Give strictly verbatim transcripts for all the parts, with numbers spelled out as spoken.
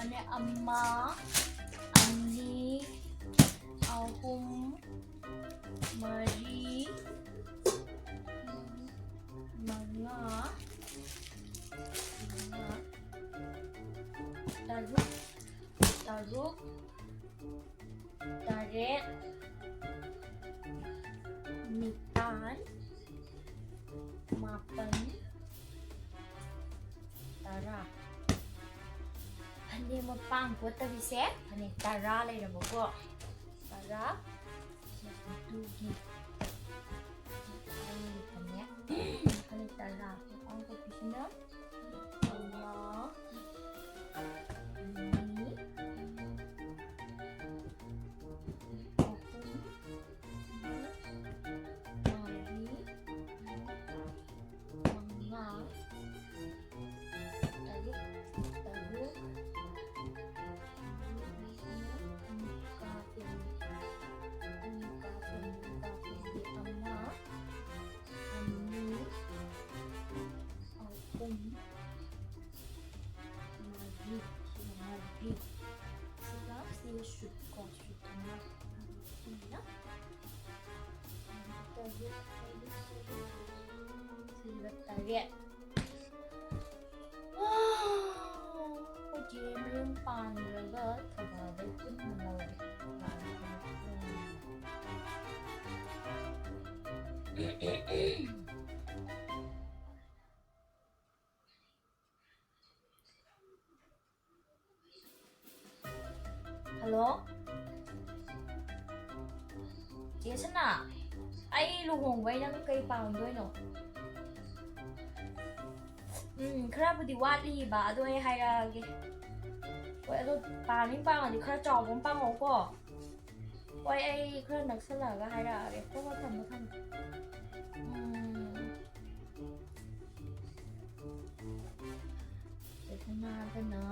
ꯑꯅꯦ, ꯑꯃ, ꯑꯅꯤ, ꯑꯍꯨꯝ, ꯃꯔꯤ, ꯃꯉꯥ, ꯃꯉꯥ, ꯇꯔꯨꯛ, ꯇꯔꯨꯛ, ꯇꯔꯦꯠ, ꯅꯤꯄꯥꯟ, ꯃꯥꯄꯟ, ꯇꯔꯥ꯫ ꯐꯅꯦꯛ ꯃꯄꯥꯟ ꯀꯣꯠꯇꯕꯤꯁꯦ ꯐꯅꯦꯛ ꯇꯔꯥ ꯂꯩꯔꯕꯀꯣ꯫ ꯇꯔꯥ꯫ ꯑꯗꯨꯒꯤ ꯐꯅꯦꯛ, ꯐꯅꯦꯛ ꯇꯔꯥ ꯃꯄꯥꯟ ꯀꯣꯠꯄꯤꯁꯤꯅ ꯑꯃ, ꯑꯅꯤ, ꯑꯍꯨꯝ, ꯃꯔꯤ, ꯃꯉꯥ, ꯇꯔꯨꯛ, ꯇꯔꯨꯛ, ꯃꯨꯛꯀꯥ ꯐꯦꯟꯕꯤ, ꯃꯨꯛꯀꯥ ꯐꯦꯟꯕꯤ, ꯃꯨꯛꯀꯥ ꯐꯦꯟꯕꯤ ꯑꯃ, ꯑꯅꯤ, ꯑꯍꯨꯝ, ꯃꯔꯤ, ꯁꯤꯅ ꯃꯔꯤ꯫ ꯁꯤꯒ ꯁꯤꯒ ꯁꯨꯠ ꯀꯣ, ꯁꯨꯠ ꯑꯃ꯫ ꯁꯤꯅ ꯇꯔꯨꯛ, ꯇꯔꯨꯛ, ꯇꯔꯨꯛ꯫ ꯁꯤꯒ ꯇꯔꯦꯠ꯫ ꯑꯩꯈꯣꯏ ꯆꯦ ꯃꯌꯨꯝ ꯄꯥꯟꯈ꯭ꯔꯒ ꯊꯧꯕꯥꯜꯗꯩ ꯄꯨꯟꯅ ꯂꯧꯔꯦ꯫ ꯍꯜꯂꯣ? ꯆꯦ ꯁꯅꯥ, ꯑꯩ ꯂꯨꯍꯣꯡꯕꯩ ꯅꯪ ꯀꯩ ꯄꯥꯝꯗꯣꯏꯅꯣ? ꯎꯝ, ꯈꯔꯕꯨꯗꯤ ꯋꯥꯠꯂꯤꯕ, ꯑꯗꯣ ꯑꯩ ꯍꯥꯏꯔꯛꯑꯒꯦ꯫ ꯍꯣꯏ, ꯑꯗꯣ ꯄꯥꯝꯃꯤ ꯄꯥꯝꯃꯗꯤ ꯈꯔ ꯆꯥꯎꯕ ꯑꯃ ꯄꯥꯝꯃꯛꯎꯀꯣ꯫ ꯍꯣꯏ, ꯑꯩ ꯈꯔ ꯅꯛꯁꯜꯂꯛꯑꯒ ꯍꯥꯏꯔꯛꯑꯒꯦ꯫ ꯍꯣꯏ, ꯍꯣꯏ, ꯊꯝꯃꯣ, ꯊꯝꯃꯣ꯫ ꯎꯝ꯫ ꯆꯦ ꯁꯅꯥꯗꯅ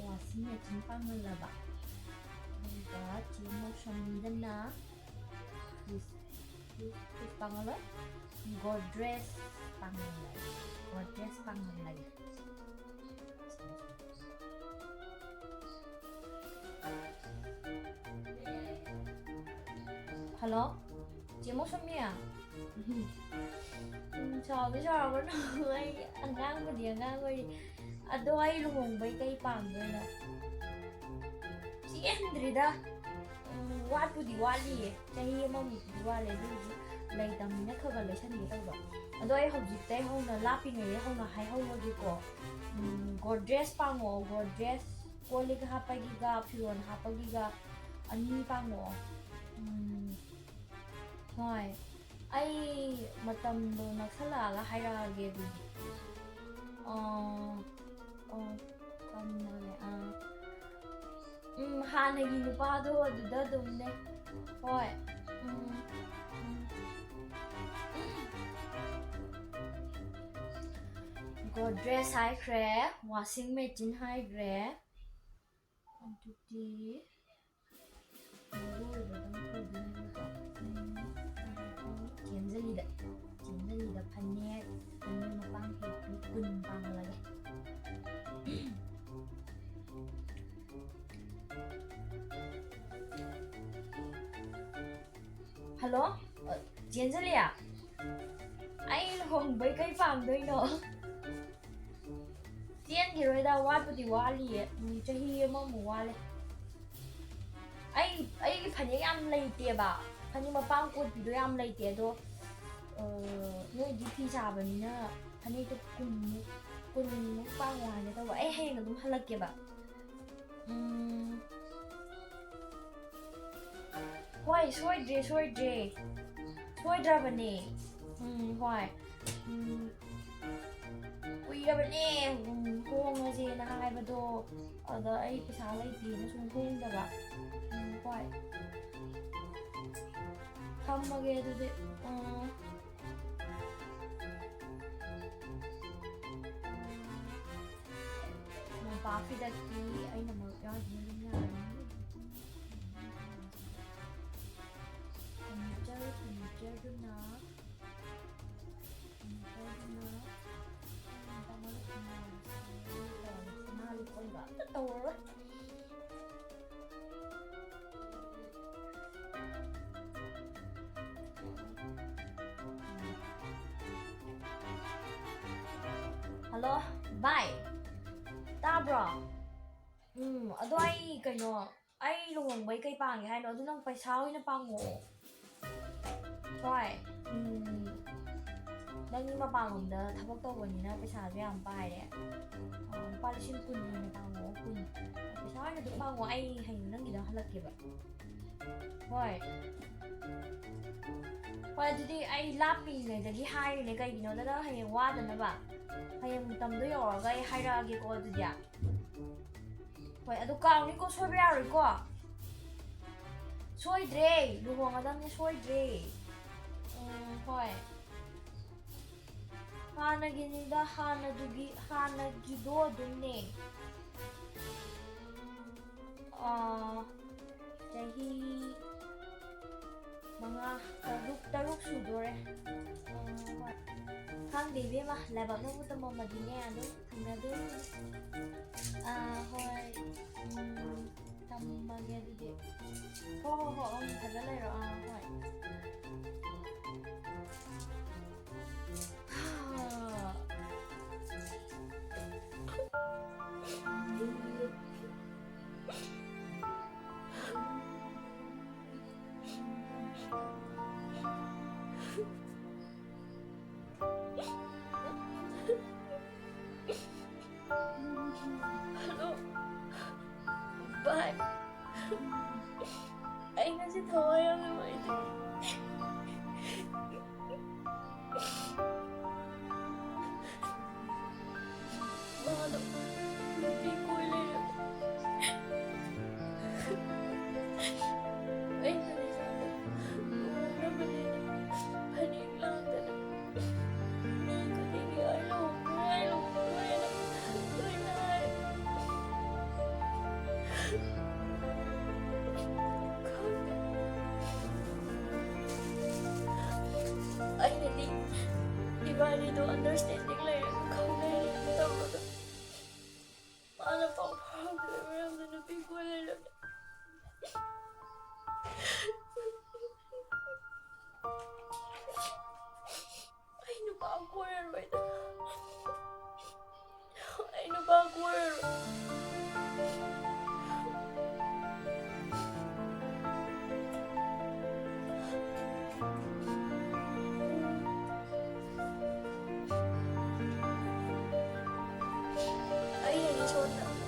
washing machine ꯄꯥꯡꯍꯜꯂꯕ꯫ ꯑꯗꯨꯒ ꯆꯦ ꯃꯧꯁꯝꯗꯅ fridge, fridge, fridge ꯄꯥꯡꯍꯜꯂꯣꯏ꯫ Godrej ꯄꯥꯡꯍꯜꯂꯒꯦ꯫ Godrej ꯄꯥꯡꯍꯜꯂꯒꯦ꯫ ꯍꯜꯂꯣ, ꯆꯦ ꯃꯧꯁꯃꯤ? ꯎꯝ, ꯁꯥꯎꯗꯤ ꯁꯥꯎꯔꯒꯅꯨ, ꯑꯩ ꯑꯉꯥꯡꯕꯨꯗꯤ ꯑꯉꯥꯡ ꯑꯣꯏꯔꯤ꯫ ꯑꯗꯣ ꯑꯩ ꯂꯨꯍꯣꯡꯕꯩ ꯀꯩ ꯄꯥꯝꯗꯣꯏꯅꯣ? ꯆꯦꯟꯗ꯭ꯔꯤꯗ꯫ ꯎꯝ, ꯋꯥꯠꯄꯨꯗꯤ ꯋꯥꯠꯂꯤꯌꯦ, ꯆꯍꯤ ꯑꯃꯃꯨꯛꯇꯤ ꯋꯥꯠꯂꯦ, ꯑꯗꯨ ꯑꯣꯏꯔꯁꯨ ꯂꯩꯇꯝꯅꯤꯅ ꯈꯔ ꯈꯔ ꯂꯩꯁꯟꯒꯦ ꯇꯧꯕ꯫ ꯑꯗꯣ ꯑꯩ ꯍꯧꯖꯤꯛꯇꯩ ꯍꯧꯅ, ꯂꯥꯞꯄꯤꯉꯩꯗꯩ ꯍꯧꯅ ꯍꯥꯏꯍꯧꯔꯒꯦꯀꯣ꯫ ꯎꯝ, ꯒꯣꯗ꯭ꯔꯦꯖ ꯄꯥꯡꯉꯛꯑꯣ, ꯒꯣꯗ꯭ꯔꯦꯖ꯫ ꯀꯣꯜ ꯂꯤꯛ ꯍꯥꯞꯄꯒꯤꯒ ꯐꯤꯔꯣꯜ ꯍꯥꯞꯄꯒꯤꯒ ꯑꯅꯤ ꯄꯥꯡꯉꯛꯑꯣ꯫ ꯎꯝ, ꯍꯣꯏ꯫ ꯑꯩ ꯃꯇꯝꯗꯣ ꯅꯛꯁꯜꯂꯛꯑꯒ ꯍꯥꯏꯔꯛꯑꯒꯦ ꯑꯗꯨꯗꯤ꯫ ꯑꯥ, ꯑꯣ, ꯀꯝꯅꯅꯦ, ꯑꯥ꯫ ꯎꯝ, ꯍꯥꯟꯅꯒꯤ ꯅꯨꯄꯥꯗꯣ ꯑꯗꯨꯗ ꯑꯗꯨꯝꯅꯦ꯫ ꯍꯣꯏ꯫ ꯎꯝ, ꯎꯝ꯫ ꯒꯣꯗ꯭ꯔꯦꯖ ꯍꯥꯏꯈ꯭ꯔꯦ, ꯋꯥꯁꯤꯡ ꯃꯦꯆꯤꯟ ꯍꯥꯏꯈ꯭ꯔꯦ꯫ ꯑꯗꯨꯗꯤ ꯃꯔꯨ ꯑꯣꯏꯕꯗꯪ ꯄꯨꯗꯣꯏꯅꯦꯕꯀꯣ꯫ ꯎꯝ, ꯑꯗꯨꯗꯤ ꯆꯦꯟꯖꯂꯤꯗ, ꯆꯦꯟꯖꯂꯤꯗ ꯐꯅꯦꯛ, ꯐꯅꯦꯛ ꯃꯄꯥꯟ ꯀꯨꯟ ꯄꯥꯡꯍꯜꯂꯒꯦ꯫ ꯍꯜꯂꯣ, ꯑ, ꯆꯦꯟꯖꯂꯤꯌꯥ? ꯑꯩ ꯂꯨꯍꯣꯡꯕꯩ ꯀꯩ ꯄꯥꯝꯗꯣꯏꯅꯣ? ꯆꯦꯟꯈꯤꯔꯣꯏꯗ, ꯋꯥꯠꯄꯨꯗꯤ ꯋꯥꯠꯂꯤꯌꯦ꯫ ꯎꯝ, ꯆꯍꯤ ꯑꯃꯃꯨꯛ ꯋꯥꯠꯂꯦ꯫ ꯑꯩ, ꯑꯩꯒꯤ ꯐꯅꯦꯛ ꯌꯥꯝ ꯂꯩꯇꯦꯕ꯫ ꯐꯅꯦꯛ ꯃꯄꯥꯟ ꯀꯣꯠꯄꯤꯗꯣ ꯌꯥꯝ ꯂꯩꯇꯦ꯫ ꯑꯗꯣ, ꯑ, ꯅꯣꯏꯗꯤ ꯐꯤ ꯁꯥꯕꯅꯤꯅ ꯐꯅꯦꯛꯇꯣ ꯀꯨꯟꯃꯨꯛ, ꯀꯨꯟꯃꯨꯛ ꯄꯥꯡꯉꯣ ꯍꯥꯏꯒꯦ ꯇꯧꯕ꯫ ꯑꯩ ꯍꯌꯦꯡ ꯑꯗꯨꯝ ꯍꯜꯂꯛꯀꯦꯕ꯫ ꯎꯝ꯫ ꯍꯣꯏ, ꯁꯣꯏꯗ꯭ꯔꯦ, ꯁꯣꯏꯗ꯭ꯔꯦ꯫ ꯁꯣꯏꯗ꯭ꯔꯕꯅꯦ꯫ ꯎꯝ, ꯍꯣꯏ꯫ ꯎꯝ, ꯀꯨꯏꯔꯕꯅꯦ, ꯎꯝ, ꯍꯣꯡꯉꯁꯦꯅ ꯍꯥꯏꯕꯗꯣ꯫ ꯑꯗ ꯑꯩ ꯄꯩꯁꯥ ꯂꯩꯇꯦꯅ ꯁꯨꯝ ꯍꯣꯡꯗꯕ꯫ ꯎꯝ, ꯍꯣꯏ꯫ ꯊꯝꯃꯒꯦ ꯑꯗꯨꯗꯤ꯫ ꯎꯝ꯫ ꯃꯣꯝꯄꯥꯛ ꯐꯤꯗꯛꯇꯤ ꯑꯩꯅ ꯃꯔꯨꯞ ꯌꯥꯎꯗꯅ ꯑꯗꯨꯝ ꯌꯥꯔꯅꯤ꯫ ꯐꯔꯅꯤꯆꯔ, ꯐꯔꯅꯤꯆꯔꯗꯨꯅ, ꯐꯔꯅꯤꯆꯔꯗꯨꯅ, ꯁꯅꯥ ꯂꯨꯄꯥ ꯑꯝꯇ ꯇꯧꯔꯔꯣꯏ꯫ ꯚꯥꯏ, ꯇꯥꯕ꯭ꯔꯣ? ꯎꯝ, ꯑꯗꯣ ꯑꯩ ꯀꯩꯅꯣ, ꯑꯩ ꯂꯨꯍꯣꯡꯕꯩ ꯀꯩ ꯄꯥꯡꯒꯦ ꯍꯥꯏꯅꯣ? ꯑꯗꯨ ꯅꯪ ꯄꯩꯁꯥ ꯑꯣꯏꯅ ꯄꯥꯡꯉꯛꯑꯣ꯫ ꯍꯣꯏ, ꯎꯝ, ꯅꯪꯗꯤ ꯃꯄꯥꯟꯂꯣꯝꯗ ꯊꯕꯛ ꯇꯧꯕꯅꯤꯅ ꯄꯩꯁꯥꯁꯨ ꯌꯥꯝ ꯄꯥꯏꯔꯦ꯫ ꯑ, ꯂꯨꯄꯥ ꯂꯤꯁꯤꯡ ꯀꯨꯟ ꯑꯣꯏꯅ ꯄꯥꯡꯉꯛꯑꯣ, ꯀꯨꯟ꯫ ꯄꯩꯁꯥ ꯑꯣꯏꯅ ꯑꯗꯨꯝ ꯄꯥꯡꯉꯛꯑꯣ, ꯑꯩ ꯍꯌꯦꯡ ꯅꯪꯒꯤꯗ ꯍꯜꯂꯛꯀꯦꯕ꯫ ꯍꯣꯏ꯫ ꯍꯣꯏ, ꯑꯗꯨꯗꯤ ꯑꯩ ꯂꯥꯞꯄꯤꯉꯩꯗꯒꯤ ꯍꯥꯏꯔꯤꯅꯦ, ꯀꯩꯒꯤꯅꯣꯗ ꯅꯪ ꯍꯌꯦꯡ ꯋꯥꯗꯅꯕ꯫ ꯍꯌꯦꯡ ꯃꯇꯝꯗꯣ ꯌꯧꯔꯒ ꯑꯩ ꯍꯥꯏꯔꯛꯑꯒꯦꯀꯣ ꯑꯗꯨꯗꯤ꯫ ꯍꯣꯏ, ꯑꯗꯨ ꯀꯥꯎꯅꯤꯀꯣ, ꯁꯣꯏꯕ ꯌꯥꯔꯣꯏꯀꯣ꯫ ꯁꯣꯏꯗ꯭ꯔꯦ, ꯂꯨꯍꯣꯡꯒꯗꯕꯅꯦ, ꯁꯣꯏꯗ꯭ꯔꯦ꯫ ꯎꯝ, ꯍꯣꯏ꯫ ꯍꯥꯟꯅꯒꯤꯅꯤꯗ, ꯍꯥꯟꯅꯗꯨꯒꯤ, ꯍꯥꯟꯅꯒꯤꯗꯣ ꯑꯗꯨꯝꯅꯦ꯫ ꯑꯥ, ꯆꯍꯤ ꯃꯉꯥ, ꯇꯔꯨꯛ, ꯇꯔꯨꯛ ꯁꯨꯗꯣꯔꯦ꯫ ꯑꯥ, ꯍꯣꯏ꯫ ꯈꯪꯗꯦ ꯏꯕꯦꯝꯃ, ꯂꯥꯏꯕꯛꯅꯕꯨ ꯇꯝꯃꯝꯃꯗꯤꯅꯦ, ꯑꯗꯨꯝ ꯊꯨꯡꯅꯗꯣꯏꯅꯤ꯫ ꯑꯥ, ꯍꯣꯏ꯫ ꯎꯝ, ꯇꯝꯃꯒꯦ ꯑꯗꯨꯗꯤ꯫ ꯍꯣ, ꯍꯣ, ꯍꯣ, ꯎꯝ, ꯐꯖ ꯂꯩꯔꯣ꯫ ꯑꯥ, ꯍꯣꯏ꯫ ꯍꯜꯂꯣ꯫ ꯚꯥꯏ꯫ ꯑꯩ ꯉꯁꯤ ꯊꯋꯥꯏ ꯌꯥꯝ ꯅꯨꯡꯉꯥꯏꯇꯦ꯫ ꯃꯥꯗꯣ ꯅꯨꯄꯤ ꯀꯣꯏ ꯂꯩꯔꯝꯃꯦ꯫ ꯑꯩꯅꯗꯤ ꯂꯨꯍꯣꯡꯅꯕꯅꯦꯅ ꯐꯅꯦꯛ ꯂꯥꯡꯗꯅ ꯃꯤ ꯈꯨꯗꯤꯡꯒꯤ "ꯑꯩ ꯂꯨꯍꯣꯡꯗꯣꯔꯦ, ꯑꯩ ꯂꯨꯍꯣꯡꯗꯣꯔꯦꯅ" ꯂꯣꯏꯅ ꯍꯥꯏ꯫ ꯈꯪꯗꯦ꯫ ꯑꯩꯅꯗꯤ ꯏꯕꯥꯅꯤꯗꯣ understanding ꯂꯩꯔꯒ ꯈꯪꯅꯩ ꯇꯧꯕꯗꯣ꯫ ꯃꯥꯅ ꯄꯥꯎ ꯐꯥꯎꯔꯛꯇ꯭ꯔꯦ, ꯃꯔꯝꯗꯤ ꯅꯨꯄꯤ ꯀꯣꯏ ꯂꯩꯔꯝꯃꯦ꯫ ꯑꯩ ꯅꯨꯄꯥ ꯀꯣꯏꯔꯔꯣꯏꯗ꯫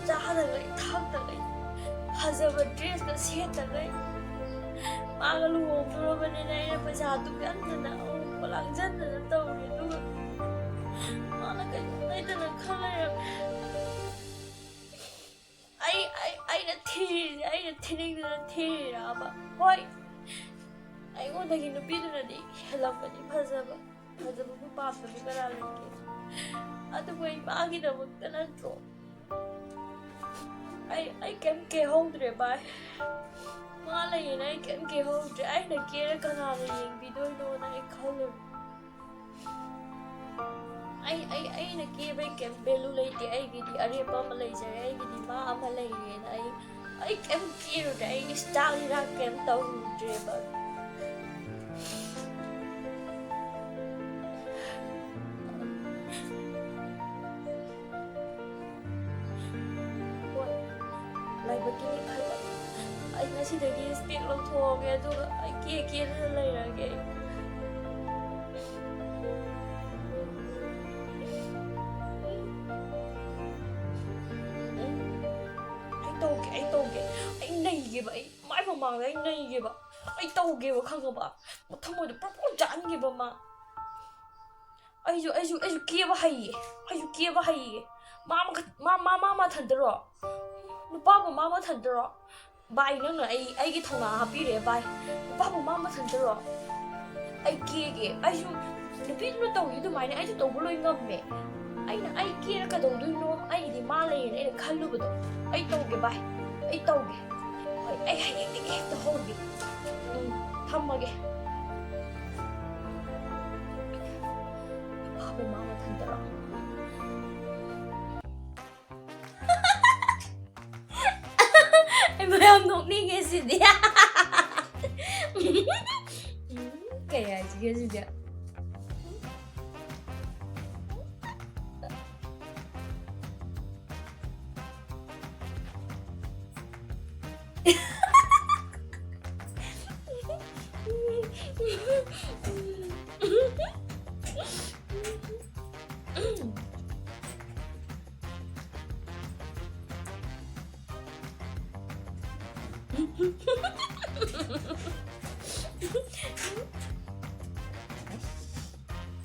ꯆꯥꯗꯈꯩ ꯊꯛꯇꯈꯩ, ꯐꯖꯕ dressꯀ ꯁꯦꯠꯇꯈꯩ, ꯃꯥꯒ ꯂꯨꯍꯣꯡꯗꯣꯔꯕꯅꯤꯅ ꯑꯩꯅ ꯄꯩꯁꯥ ꯇꯨꯡꯁꯤꯟꯗꯅ ꯑꯃꯨꯛ ꯂꯥꯡꯁꯤꯟꯗꯅ ꯇꯧꯔꯦ꯫ ꯑꯗꯨꯒ ꯃꯥꯅ ꯀꯩꯅꯣ ꯂꯩꯇꯅ ꯈꯜ ꯂꯩꯔꯝꯃꯦ꯫ ꯑꯩ ꯑꯩ ꯑꯩꯅ ꯊꯤꯔꯤꯁꯦ, ꯑꯩꯅ ꯊꯤꯅꯤꯡꯗꯅ ꯊꯤꯔꯤꯔꯕ? ꯍꯣꯏ, ꯑꯩꯉꯣꯟꯗꯒꯤ ꯅꯨꯄꯤꯗꯨꯅꯗꯤ ꯍꯦꯜꯂꯝꯒꯅꯤ ꯐꯖꯕ꯫ ꯐꯖꯕꯕꯨ ꯄꯥꯝꯗꯕ ꯀꯅꯥ ꯂꯩꯒꯦ? ꯑꯗꯨꯕꯨ ꯑꯩ ꯃꯥꯒꯤꯗꯃꯛꯇ ꯅꯠꯇ꯭ꯔꯣ? ꯑꯩ ꯑꯩ ꯀꯩꯝ ꯀꯦꯍꯧꯗ꯭ꯔꯦ ꯚꯥꯏ꯫ ꯃꯥ ꯂꯩꯌꯦꯅ ꯑꯩ ꯀꯩꯝ ꯀꯦꯍꯧꯗ꯭ꯔꯦ꯫ ꯑꯩꯅ ꯀꯦꯔ ꯀꯅꯥꯅ ꯌꯦꯡꯕꯤꯗꯣꯏꯅꯣꯅ ꯑꯩ ꯈꯜꯂꯨꯔꯦ꯫ ꯑꯩ ꯑꯩ ꯑꯩꯅ ꯀꯦꯕꯩ ꯀꯩꯝ value ꯂꯩꯇꯦ꯫ ꯑꯩꯒꯤꯗꯤ ꯑꯔꯦꯞꯄ ꯑꯃ ꯂꯩꯖꯔꯦ꯫ ꯑꯩꯒꯤꯗꯤ ꯃꯥ ꯑꯃ ꯂꯩꯔꯦꯅ ꯑꯩ ꯑꯩ ꯀꯩꯝ ꯀꯦꯔꯨꯗ꯭ꯔꯦ꯫ ꯑꯩ style ꯏꯔꯥꯡ ꯀꯩꯝ ꯇꯧꯔꯨꯗ꯭ꯔꯦꯕ꯫ ꯍꯣꯏ, ꯂꯥꯏꯕꯛꯀꯤꯅꯤ ꯈꯜꯂꯣ꯫ ꯑꯩ ꯉꯁꯤꯗꯒꯤ spec ꯂꯧꯊꯣꯛꯑꯒꯦ, ꯑꯗꯨꯒ ꯑꯩ ꯀꯦ ꯀꯦꯗꯅ ꯂꯩꯔꯒꯦ꯫ ꯑꯩ ꯑꯩ ꯇꯧꯒꯦ, ꯑꯩ ꯇꯧꯒꯦ꯫ ꯑꯩ ꯅꯩꯒꯦꯕ, ꯑꯩ ꯃꯥꯏ ꯃꯃꯥꯡꯗ ꯑꯩ ꯅꯩꯒꯦꯕ꯫ ꯑꯩ ꯇꯧꯒꯦꯕ, ꯈꯪꯉꯕ? ꯃꯊꯃꯣꯏꯗꯣ ꯄ꯭ꯔꯣꯛ ꯄ꯭ꯔꯣꯛ ꯆꯥꯛꯍꯟꯒꯦꯕ ꯃꯥ꯫ ꯑꯩꯁꯨ ꯑꯩꯁꯨ ꯑꯩꯁꯨ ꯀꯦꯕ ꯍꯩꯌꯦ꯫ ꯑꯩꯁꯨ ꯀꯦꯕ ꯍꯩꯌꯦ꯫ ꯃꯥ ꯃꯈ- ꯃꯥ ꯃꯥ ꯃꯥ ꯃꯊꯟꯇꯔꯣ? ꯅꯨꯄꯥꯕꯨ ꯃꯥ ꯃꯊꯟꯇꯔꯣ? ꯚꯥꯏ, ꯅꯪꯅ ꯑꯩ ꯑꯩꯒꯤ ꯊꯧꯅꯥ ꯍꯥꯞꯄꯤꯔꯦ ꯚꯥꯏ꯫ ꯅꯨꯄꯥꯕꯨ ꯃꯥ ꯃꯊꯟꯇꯔꯣ? ꯑꯩ ꯀꯦꯒꯦ꯫ ꯑꯩꯁꯨ ꯅꯨꯄꯤꯗꯨꯅ ꯇꯧꯔꯤ ꯑꯗꯨꯃꯥꯏꯅ ꯑꯩꯁꯨ ꯇꯧꯕ ꯂꯣꯏ ꯉꯝꯃꯦ꯫ ꯑꯩꯅ ꯑꯩ ꯀꯦꯔ ꯀꯩꯗꯧꯗꯣꯏꯅꯣ? ꯑꯩꯒꯤꯗꯤ ꯃꯥ ꯂꯩꯌꯦꯅ ꯑꯩꯅ ꯈꯜꯂꯨꯕꯗꯣ꯫ ꯑꯩ ꯇꯧꯒꯦ ꯚꯥꯏ, ꯑꯩ ꯇꯧꯒꯦ꯫ ꯍꯣꯏ, ꯑꯩ ꯍꯌꯦꯡꯗꯒꯤ ꯍꯦꯛꯇ ꯍꯧꯒꯦ꯫ ꯎꯝ, ꯊꯝꯃꯒꯦ꯫ ꯅꯨꯄꯥꯕꯨ ꯃꯥ ꯃꯊꯟꯇꯔꯣ? ꯑꯩ ꯃꯌꯥꯝ ꯅꯣꯛꯅꯤꯡꯉꯦ ꯁꯤꯗꯤ꯫ ꯎꯝ, ꯀꯩ ꯍꯥꯏꯁꯤꯒꯦ ꯁꯤꯗꯤ?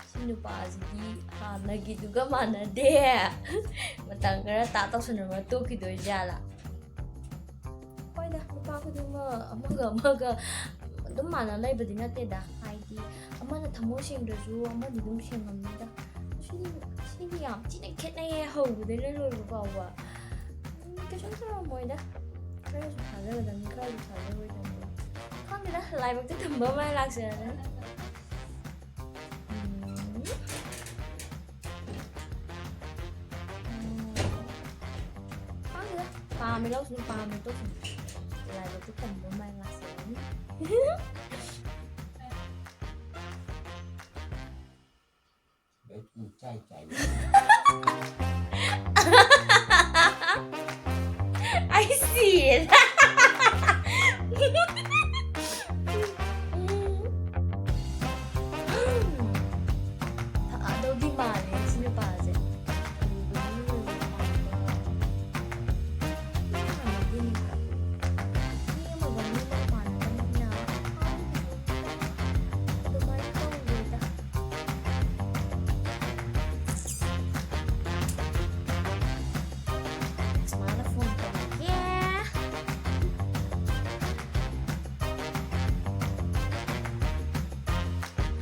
ꯁꯤ ꯅꯨꯄꯥꯁꯤꯗꯤ ꯍꯥꯟꯅꯒꯤꯗꯨꯒ ꯃꯥꯟꯅꯗꯦ꯫ ꯃꯇꯝ ꯈꯔ ꯇꯥ ꯇꯧꯁꯟꯅꯔꯒ ꯇꯣꯛꯈꯤꯗꯣꯏ ꯖꯥꯠꯂꯥ? ꯍꯣꯏꯗ, ꯅꯨꯄꯥ ꯈꯨꯗꯤꯡꯃꯛ ꯑꯃꯒ ꯑꯃꯒ ꯑꯗꯨꯝ ꯃꯥꯟꯅ ꯂꯩꯕꯗꯤ ꯅꯠꯇꯦꯗ꯫ ꯍꯥꯏꯗꯤ, ꯑꯃꯅ ꯊꯃꯣꯏ ꯁꯦꯡꯗ꯭ꯔꯁꯨ ꯑꯃꯗꯤ ꯑꯗꯨꯝ ꯁꯦꯡꯉꯝꯅꯤꯗ꯫ ꯁꯤꯗꯤ, ꯁꯤꯗꯤ ꯌꯥꯝ ꯊꯤꯅ ꯈꯦꯠꯅꯩꯌꯦ, ꯍꯧꯕꯗꯩꯅ ꯂꯣꯏꯕ ꯐꯥꯎꯕ꯫ ꯎꯝ, ꯀꯩꯁꯨꯝ ꯇꯧꯔꯝꯃꯣꯏꯗ꯫ ꯈꯔꯁꯨ ꯊꯥꯖꯒꯗꯕꯅꯤ, ꯈꯔꯁꯨ ꯊꯥꯖꯔꯣꯏꯗꯕꯅꯤ꯫ ꯈꯪꯗꯦꯗ, ꯂꯥꯏꯕꯛꯇ ꯇꯝꯕ ꯑꯃ ꯂꯥꯛꯆꯔꯅꯤ꯫ ꯎꯝ꯫ ꯎꯝ꯫ ꯈꯪꯗꯦꯗ, ꯄꯥꯝꯃꯦ ꯂꯧꯁꯅꯨ, ꯄꯥꯝꯃꯦ ꯇꯣꯛꯁꯅꯨ꯫ ꯂꯥꯏꯕꯛꯇ ꯇꯝꯕ ꯑꯃ ꯂꯥꯛꯆꯔꯅꯤ꯫ ꯑꯩ ꯁꯤꯔꯦꯗ꯫ ꯊꯛꯑꯗꯧꯗꯤ ꯃꯥꯜꯂꯦ ꯁꯤ ꯅꯨꯄꯥꯁꯦ꯫ ꯃꯤ ꯑꯃꯒ ꯃꯤ ꯑꯃꯒ ꯃꯥꯟꯅꯗꯕꯅꯤꯅ ꯑꯗꯨꯃꯥꯏꯅ ꯇꯧꯗꯦꯗ꯫ ꯁꯨꯃꯥꯏꯅ ꯐꯣꯟ ꯇꯧꯔꯛꯀꯦ꯫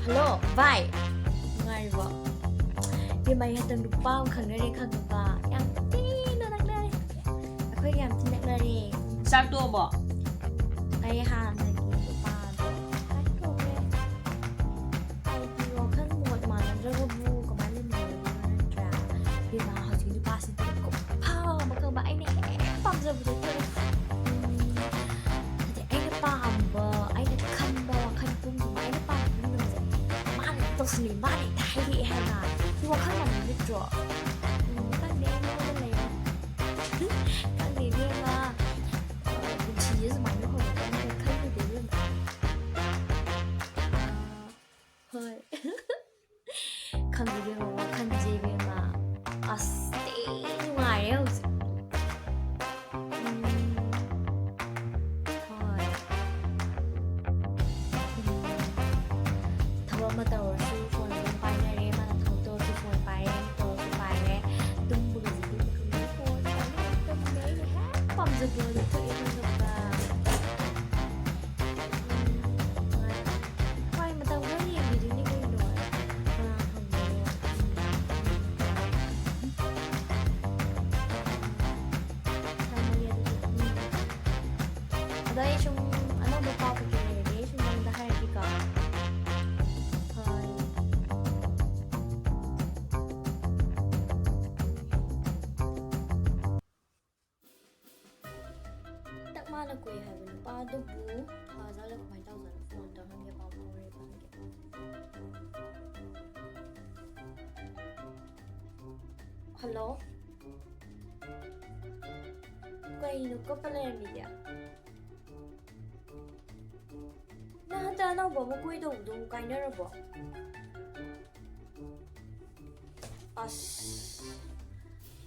ꯍꯜꯂꯣ ꯚꯥꯏ, ꯅꯨꯡꯉꯥꯏꯔꯤꯕꯣ? ꯏꯕꯦꯝꯃ, ꯑꯩ ꯍꯟꯗꯛ ꯅꯨꯄꯥ ꯑꯃ ꯈꯪꯅꯔꯦ ꯈꯪꯉꯕ? ꯌꯥꯝ ꯊꯤꯅ ꯅꯛꯅꯔꯦ꯫ ꯑꯩꯈꯣꯏꯒ ꯌꯥꯝ ꯊꯤꯅ ꯅꯛꯅꯔꯦ꯫ ꯆꯥꯛ ꯇꯣꯛꯑꯕꯣ? ꯑꯩ ꯍꯥꯟꯅꯒꯤ ꯅꯨꯄꯥꯗꯣ ꯍꯥꯏꯗꯣꯛꯈ꯭ꯔꯦ꯫ ꯑꯩꯗꯤ ꯋꯥꯈꯜ ꯃꯣꯠ ꯃꯥꯟꯅꯗ꯭ꯔꯒꯕꯨ ꯀꯃꯥꯏꯅ ꯂꯩꯃꯤꯟꯅꯗꯣꯏꯅꯣ, ꯅꯠꯇ꯭ꯔꯥ? ꯏꯕꯦꯝꯃ, ꯍꯧꯖꯤꯛꯀꯤ ꯅꯨꯄꯥꯁꯤꯗꯤ ꯈꯨꯐ ꯑꯃ ꯈꯪꯕ, ꯑꯩꯅ ꯍꯦꯛ ꯄꯥꯝꯖꯕꯗꯣ ꯇꯧꯔꯦ꯫ ꯎꯝ, ꯍꯥꯏꯗꯤ ꯑꯩꯅ ꯄꯥꯝꯕ, ꯑꯩꯅ ꯈꯟꯕ ꯋꯥꯈꯜ ꯄꯨꯝꯅꯃꯛ, ꯑꯩꯅ ꯄꯥꯝꯕ ꯄꯨꯝꯅꯃꯛꯁꯦ ꯃꯥꯅ ꯍꯦꯛ ꯇꯧꯁꯤꯜꯂꯦ, ꯃꯥꯅ ꯍꯦꯛꯇ ꯍꯥꯏꯔꯛꯑꯦ ꯍꯥꯏꯕ꯫ ꯁꯤ ꯋꯥꯈꯜ ꯃꯥꯟꯅꯕ ꯅꯠꯇ꯭ꯔꯣ? ꯎꯝ, ꯈꯪꯗꯦ, ꯑꯩꯉꯣꯟꯗ ꯂꯩꯔꯦ꯫ ꯈꯪꯗꯦ ꯏꯕꯦꯝꯃ, ꯑ, ꯄꯨꯟꯁꯤꯁꯦ ꯁꯨꯃꯥꯏꯅ ꯍꯧꯔꯛꯀꯅꯤ ꯈꯜꯂꯨꯗꯦ ꯏꯕꯦꯝꯃ꯫ ꯑ, ꯍꯣꯏ꯫ ꯈꯪꯗꯦ ꯏꯕꯦꯝꯃ, ꯋꯥꯈꯜꯁꯦ ꯏꯕꯦꯝꯃ, ꯑꯁ, ꯊꯤ ꯅꯨꯡꯉꯥꯏꯔꯦ ꯍꯧꯖꯤꯛ꯫ ꯎꯝ, ꯐꯨꯠꯕꯣꯜꯗ ꯊꯣꯛꯏꯕ ꯅꯨꯄꯥ꯫ ꯎꯝ, ꯍꯣꯏ, ꯃꯇꯝ ꯈꯔ ꯌꯦꯡꯈꯤꯗꯣꯏꯅꯤ ꯀꯩꯅꯣ꯫ ꯀꯅꯥ ꯈꯪꯕꯅꯣ? ꯎꯝ꯫ ꯊꯝꯃꯒꯦ ꯑꯗꯨꯗꯤ꯫ ꯎꯝ꯫ ꯑꯗꯣ ꯑꯩ ꯁꯨꯝ ꯑꯅꯧꯕ ꯄꯥꯎ ꯀꯩꯀꯩ ꯂꯩꯔꯗꯤ ꯑꯩ ꯁꯨꯝ ꯅꯉꯣꯟꯗ ꯍꯥꯏꯔꯛꯀꯦꯀꯣ꯫ ꯍꯣꯏ꯫ ꯇꯛ ꯃꯥꯅ ꯀꯨꯏ ꯍꯥꯏꯕ ꯅꯨꯄꯥꯗꯨꯕꯨ ꯐꯖꯥꯠꯂ ꯀꯃꯥꯏꯅ ꯇꯧꯖꯥꯠꯅꯣ? ꯐꯣꯟ ꯇꯧꯔ ꯍꯪꯒꯦ, ꯄꯥꯎ ꯐꯥꯎꯅꯔꯤꯕ ꯍꯪꯒꯦ꯫ ꯍꯜꯂꯣ? ꯀꯩꯅꯣ ꯀꯞꯄ ꯂꯩꯔꯝꯃꯤꯗꯤ? ꯅꯪ ꯍꯟꯗꯛ ꯑꯅꯧꯕ ꯑꯃ ꯀꯣꯏꯗꯧꯕꯗꯣ ꯑꯃꯨꯛ ꯀꯥꯏꯅꯔꯕꯣ? ꯑꯁ,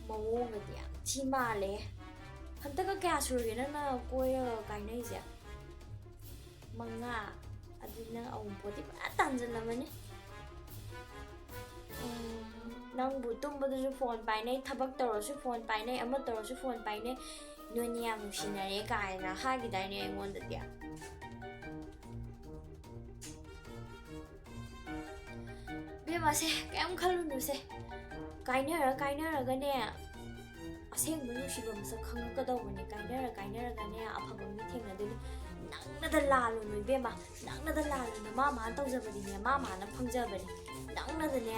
ꯃꯑꯣꯡꯒꯗꯤ ꯌꯥꯝ ꯊꯤ ꯃꯥꯜꯂꯦ꯫ ꯍꯟꯗꯛꯀ ꯀꯌꯥ ꯁꯨꯔꯒꯦ ꯅꯪꯅ ꯀꯣꯏꯔꯒ ꯀꯥꯏꯅꯩꯁꯦ? ꯃꯉꯥ? ꯑꯗꯨꯗꯤ ꯅꯪ ꯑꯋꯨꯟꯄꯣꯠꯇꯤ ꯄꯨꯔꯥ ꯇꯥꯟꯁꯤꯜꯂꯝꯃꯅꯤ꯫ ꯎꯝ, ꯅꯪꯕꯨ ꯇꯨꯝꯕꯗꯁꯨ ꯐꯣꯟ ꯄꯥꯏꯅꯩ, ꯊꯕꯛ ꯇꯧꯔꯁꯨ ꯐꯣꯟ ꯄꯥꯏꯅꯩ, ꯑꯃ ꯇꯧꯔꯁꯨ ꯐꯣꯟ ꯄꯥꯏꯅꯩ, ꯅꯣꯏꯅꯤ ꯌꯥꯝ ꯅꯨꯡꯁꯤꯅꯔꯦ ꯀꯥꯏꯅ ꯍꯥꯏꯈꯤꯗꯥꯏꯅꯦ ꯑꯩꯉꯣꯟꯗꯗꯤ? ꯏꯕꯦꯝꯃꯁꯦ, ꯀꯩꯝ ꯈꯜꯂꯨꯅꯨꯁꯦ꯫ ꯀꯥꯏꯅꯔ ꯀꯥꯏꯅꯔꯒꯅꯦ, ꯑꯁꯦꯡꯕ ꯅꯨꯡꯁꯤꯕ ꯃꯁꯛ ꯈꯪꯉꯛꯀꯗꯧꯕꯅꯦ꯫ ꯀꯥꯏꯅꯔ ꯀꯥꯏꯅꯔꯒꯅꯦ, ꯑꯐꯕ ꯃꯤ ꯊꯦꯡꯅꯗꯣꯏꯅꯤ꯫ ꯅꯪꯅꯗ ꯂꯥꯜꯂꯨꯅꯨ ꯏꯕꯦꯝꯃ, ꯅꯪꯅꯗ ꯂꯥꯜꯂꯨꯅꯨ꯫ ꯃꯥ ꯃꯥꯅ ꯇꯧꯖꯕꯅꯤꯅꯦ, ꯃꯥ ꯃꯥꯅ ꯐꯪꯖꯕꯅꯦ꯫ ꯅꯪꯅꯗꯅꯦ,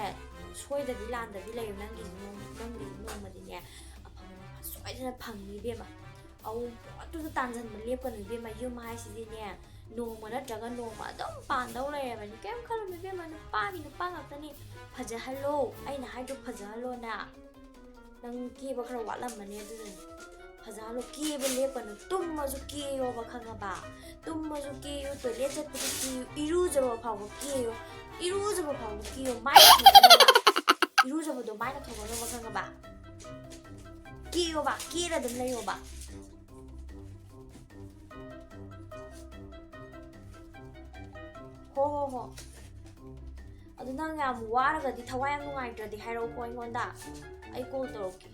ꯁꯣꯏꯗꯕꯤ ꯂꯥꯟꯗꯕꯤ ꯂꯩꯌꯨ꯫ ꯅꯪꯒꯤꯁꯨ ꯅꯣꯡ-, ꯅꯪꯒꯤꯁꯨ ꯅꯣꯡꯃꯗꯤꯅꯦ, ꯑꯐꯕ ꯅꯨꯄꯥ ꯁꯣꯏꯗꯅ ꯐꯪꯅꯤ ꯏꯕꯦꯝꯃ꯫ ꯑꯋꯨꯟꯄꯣꯠꯇꯨꯗ ꯇꯥꯟꯁꯤꯟꯕ ꯂꯦꯞꯀꯅꯨ ꯏꯕꯦꯝꯃ꯫ ꯌꯨꯝ ꯍꯥꯏꯁꯤꯗꯤꯅꯦ, ꯅꯣꯡꯃ ꯅꯠꯇ꯭ꯔꯒ ꯅꯣꯡꯃ ꯑꯗꯨꯝ ꯄꯥꯟꯗꯧ ꯂꯩꯔꯕꯅꯤ꯫ ꯀꯩꯝ ꯈꯜꯂꯨꯅꯨ ꯏꯕꯦꯝꯃ, ꯅꯨꯄꯥꯒꯤ ꯅꯨꯄꯥ ꯉꯥꯛꯇꯅꯤ꯫ ꯐꯖꯍꯜꯂꯣ, ꯑꯩꯅ ꯍꯥꯏꯗꯣ ꯐꯖꯍꯜꯂꯣꯅ꯫ ꯅꯪ ꯀꯦꯕ ꯈꯔ ꯋꯥꯠꯂꯝꯃꯅꯤ, ꯑꯗꯨꯅꯅꯤ꯫ ꯐꯖꯍꯜꯂꯣ, ꯀꯦꯕ ꯂꯦꯞꯀꯅꯨ꯫ ꯇꯨꯝꯃꯁꯨ ꯀꯦꯌꯣꯕ, ꯈꯪꯉꯕ? ꯇꯨꯝꯃꯁꯨ ꯀꯦꯌꯨ, ꯇꯣꯏꯂꯦꯠ ꯆꯠꯄꯗ ꯀꯦꯌꯨ, ꯏꯔꯨꯖꯕ ꯐꯥꯎꯕ ꯀꯦꯌꯨ, ꯏꯔꯨꯖꯕ ꯐꯥꯎꯕ ꯀꯦꯌꯨ, ꯃꯥꯏ ꯊꯣꯛꯅꯕ꯫ ꯏꯔꯨꯖꯕꯗꯣ ꯃꯥꯏꯅ ꯊꯣꯛꯅꯕ, ꯈꯪꯉꯕ? ꯀꯦꯌꯣꯕ, ꯀꯦꯔ ꯑꯗꯨꯝ ꯂꯩꯌꯣꯕ꯫ ꯍꯣ, ꯍꯣ, ꯍꯣ꯫ ꯑꯗꯨ ꯅꯪ ꯌꯥꯝ ꯋꯥꯔꯒꯗꯤ, ꯊꯋꯥꯏ ꯌꯥꯝ ꯅꯨꯡꯉꯥꯏꯇ꯭ꯔꯗꯤ ꯍꯥꯏꯔꯛꯎꯀꯣ ꯑꯩꯉꯣꯟꯗ, ꯑꯩ ꯀꯣꯜ ꯇꯧꯔꯛꯀꯦ꯫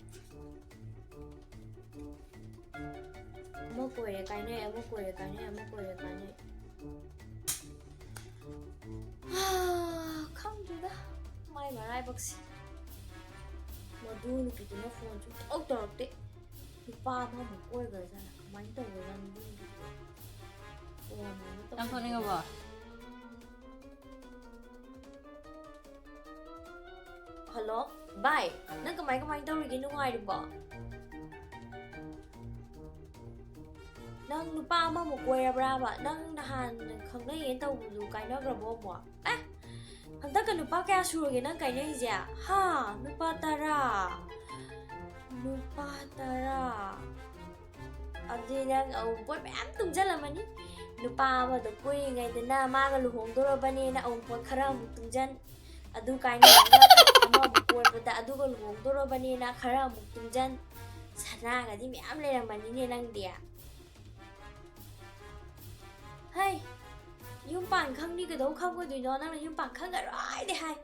ꯀꯣꯏꯔꯦ ꯀꯥꯏꯅꯩ, ꯑꯃ ꯀꯣꯏꯔꯦ ꯀꯥꯏꯅꯩ, ꯑꯃ ꯀꯣꯏꯔꯦ ꯀꯥꯏꯅꯩ꯫ ꯈꯪꯗꯦꯗ, ꯃꯥꯏ ꯃꯔꯥꯏꯕꯛꯁꯦ꯫ ꯃꯗꯨ ꯅꯨꯄꯤꯗꯨꯅ ꯐꯣꯟ ꯁꯨꯡꯇꯧ ꯇꯧꯔꯛꯇꯦ꯫ ꯅꯨꯄꯥ ꯑꯃꯃꯨꯛ ꯀꯣꯏꯈ꯭ꯔꯖꯥꯠꯂ? ꯀꯃꯥꯏꯅ ꯇꯧꯈ꯭ꯔꯖꯥꯠꯅꯣ ꯑꯗꯨ ꯅꯨꯄꯤꯗꯨꯕꯣ? ꯐꯣꯟ ꯑꯃꯨꯛ ꯇꯧꯔꯛꯇꯦ꯫ ꯌꯥꯝ ꯊꯣꯛꯅꯤꯡꯉꯕꯣ? ꯍꯜꯂꯣ, ꯚꯥꯏ, ꯅꯪ ꯀꯃꯥꯏ ꯀꯃꯥꯏ ꯇꯧꯔꯤꯒꯦ? ꯅꯨꯡꯉꯥꯏꯔꯤꯕꯣ? ꯅꯪ ꯅꯨꯄꯥ ꯑꯃꯃꯨꯛ ꯀꯣꯏꯔꯕ꯭ꯔꯥꯕ? ꯅꯪ ꯅꯍꯥꯟ ꯈꯪꯅꯩꯌꯦ ꯇꯧꯕꯗꯨ ꯀꯥꯏꯅꯈ꯭ꯔꯕꯣ ꯑꯃꯨꯛ? ꯑꯦ, ꯍꯟꯗꯛꯀ ꯅꯨꯄꯥ ꯀꯌꯥ ꯁꯨꯔꯒꯦ ꯅꯪ ꯀꯥꯏꯅꯔꯤꯁꯦ? ꯍꯥ? ꯅꯨꯄꯥ ꯇꯔꯥ? ꯅꯨꯄꯥ ꯇꯔꯥ? ꯑꯗꯨꯗꯤ ꯅꯪ ꯑꯎꯟꯄꯣꯠ ꯃꯌꯥꯝ ꯇꯨꯡꯁꯤꯜꯂꯝꯃꯅꯤ꯫ ꯅꯨꯄꯥ ꯑꯃꯗ ꯀꯣꯏꯔꯤꯉꯩꯗꯅ ꯃꯥꯒ ꯂꯨꯍꯣꯡꯗꯣꯔꯕꯅꯦꯅ ꯑꯎꯟꯄꯣꯠ ꯈꯔ ꯑꯃꯨꯛ ꯇꯨꯡꯁꯤꯟ, ꯑꯗꯨ ꯀꯥꯏꯅꯔꯒ ꯑꯃꯃꯨꯛ ꯀꯣꯏꯕꯗ ꯑꯗꯨꯒ ꯂꯨꯍꯣꯡꯗꯣꯔꯕꯅꯦꯅ ꯈꯔ ꯑꯃꯨꯛ ꯇꯨꯡꯁꯤꯟ, ꯁꯅꯥꯒꯗꯤ ꯃꯌꯥꯝ ꯂꯩꯔꯝꯃꯅꯤꯅꯦ ꯅꯪꯗꯤ꯫ ꯍꯩ, ꯌꯨꯝ ꯄꯥꯟ ꯈꯪꯅꯤ ꯀꯩꯗꯧ ꯈꯪꯉꯣꯏꯗꯣꯏꯅꯣ? ꯅꯪꯅ ꯌꯨꯝ ꯄꯥꯟ ꯈꯪꯉꯔꯣꯏꯗꯤ ꯍꯥꯏ꯫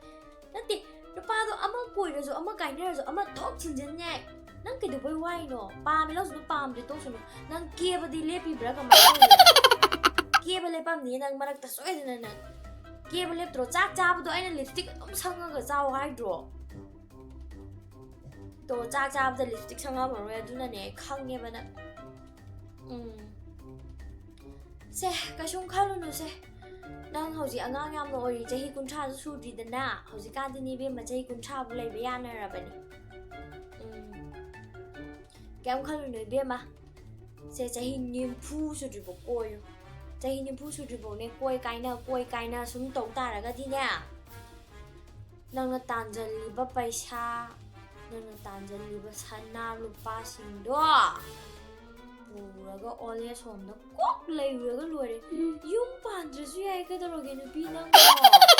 ꯅꯠꯇꯦ, ꯅꯨꯄꯥꯗꯣ ꯑꯃ ꯀꯣꯏꯔꯁꯨ, ꯑꯃ ꯀꯥꯏꯅꯔꯁꯨ, ꯑꯃ ꯊꯣꯛ ꯊꯤꯟꯖꯤꯟ ꯌꯥꯏ꯫ ꯅꯪ ꯀꯩꯗꯧꯕꯩ ꯋꯥꯏꯅꯣ? ꯄꯥꯝꯃꯦ ꯂꯧꯁꯅꯨ, ꯄꯥꯝꯗ꯭ꯔꯦ ꯇꯣꯛꯁꯅꯨ꯫ ꯅꯪ ꯀꯦꯕꯗꯤ ꯂꯦꯞꯄꯤꯕ꯭ꯔꯥ ꯀꯃꯥꯏꯅ ꯇꯧꯔꯤꯅꯣ? ꯀꯦꯕ ꯂꯦꯞꯄꯝꯅꯤ ꯅꯪ ꯃꯔꯛꯇ ꯁꯣꯏꯗꯅ꯫ ꯅꯪ ꯀꯦꯕ ꯂꯦꯞꯇ꯭ꯔꯣ? ꯆꯥꯛ ꯆꯥꯕꯗꯣ ꯑꯩꯅ ꯂꯤꯞꯁꯇꯤꯛ ꯑꯗꯨꯝ ꯁꯪꯉꯒ ꯆꯥꯎ ꯍꯥꯏꯗ꯭ꯔꯣ? ꯇꯣ, ꯆꯥꯛ ꯆꯥꯕꯗ ꯂꯤꯞꯁꯇꯤꯛ ꯁꯪꯉꯝꯃꯔꯣꯏ, ꯑꯗꯨꯅꯅꯦ ꯑꯩ ꯈꯪꯉꯦꯕ ꯅꯪ꯫ ꯎꯝ꯫ ꯁꯦ, ꯀꯩꯁꯨꯝ ꯈꯜꯂꯨꯅꯨꯁꯦ꯫ ꯅꯪ ꯍꯧꯖꯤꯛ ꯑꯉꯥꯡ ꯌꯥꯝꯅ ꯑꯣꯏꯔꯤ, ꯆꯍꯤ ꯀꯨꯟꯊ꯭ꯔꯥꯁꯨ ꯁꯨꯗ꯭ꯔꯤꯗꯅ꯫ ꯍꯧꯖꯤꯛꯀꯥꯟꯗꯤꯅꯦ ꯏꯕꯦꯝꯃ, ꯆꯍꯤ ꯀꯨꯟꯊ꯭ꯔꯥꯕꯨ ꯂꯩꯕ ꯌꯥꯅꯔꯕꯅꯤ꯫ ꯎꯝ꯫ ꯀꯩꯝ ꯈꯜꯂꯨꯅꯨ ꯏꯕꯦꯝꯃ꯫ ꯁꯦ, ꯆꯍꯤ ꯅꯤꯐꯨ ꯁꯨꯗ꯭ꯔꯤꯐꯥꯎ ꯀꯣꯏꯌꯨ꯫ ꯆꯍꯤ ꯅꯤꯐꯨ ꯁꯨꯗ꯭ꯔꯤꯐꯥꯎꯅꯦ ꯀꯣꯏ ꯀꯥꯏꯅ, ꯀꯣꯏ ꯀꯥꯏꯅ ꯁꯨꯝ ꯇꯧ ꯇꯥꯔꯒꯗꯤꯅꯦ, ꯅꯪꯅ ꯇꯥꯟꯖꯜꯂꯤꯕ ꯄꯩꯁꯥ, ꯅꯪꯅ ꯇꯥꯟꯖꯜꯂꯤꯕ ꯁꯅꯥ ꯂꯨꯄꯥꯁꯤꯡꯗꯣ ꯄꯨꯔꯒ old age home ꯗ ꯀꯣꯛ ꯂꯩꯔꯨꯔꯒ ꯂꯣꯏꯔꯦ꯫ ꯌꯨꯝ ꯄꯥꯟꯗ꯭ꯔꯁꯨ ꯌꯥꯏ, ꯀꯩꯗꯧꯔꯒꯦ ꯅꯨꯄꯤ ꯅꯪꯕꯣ?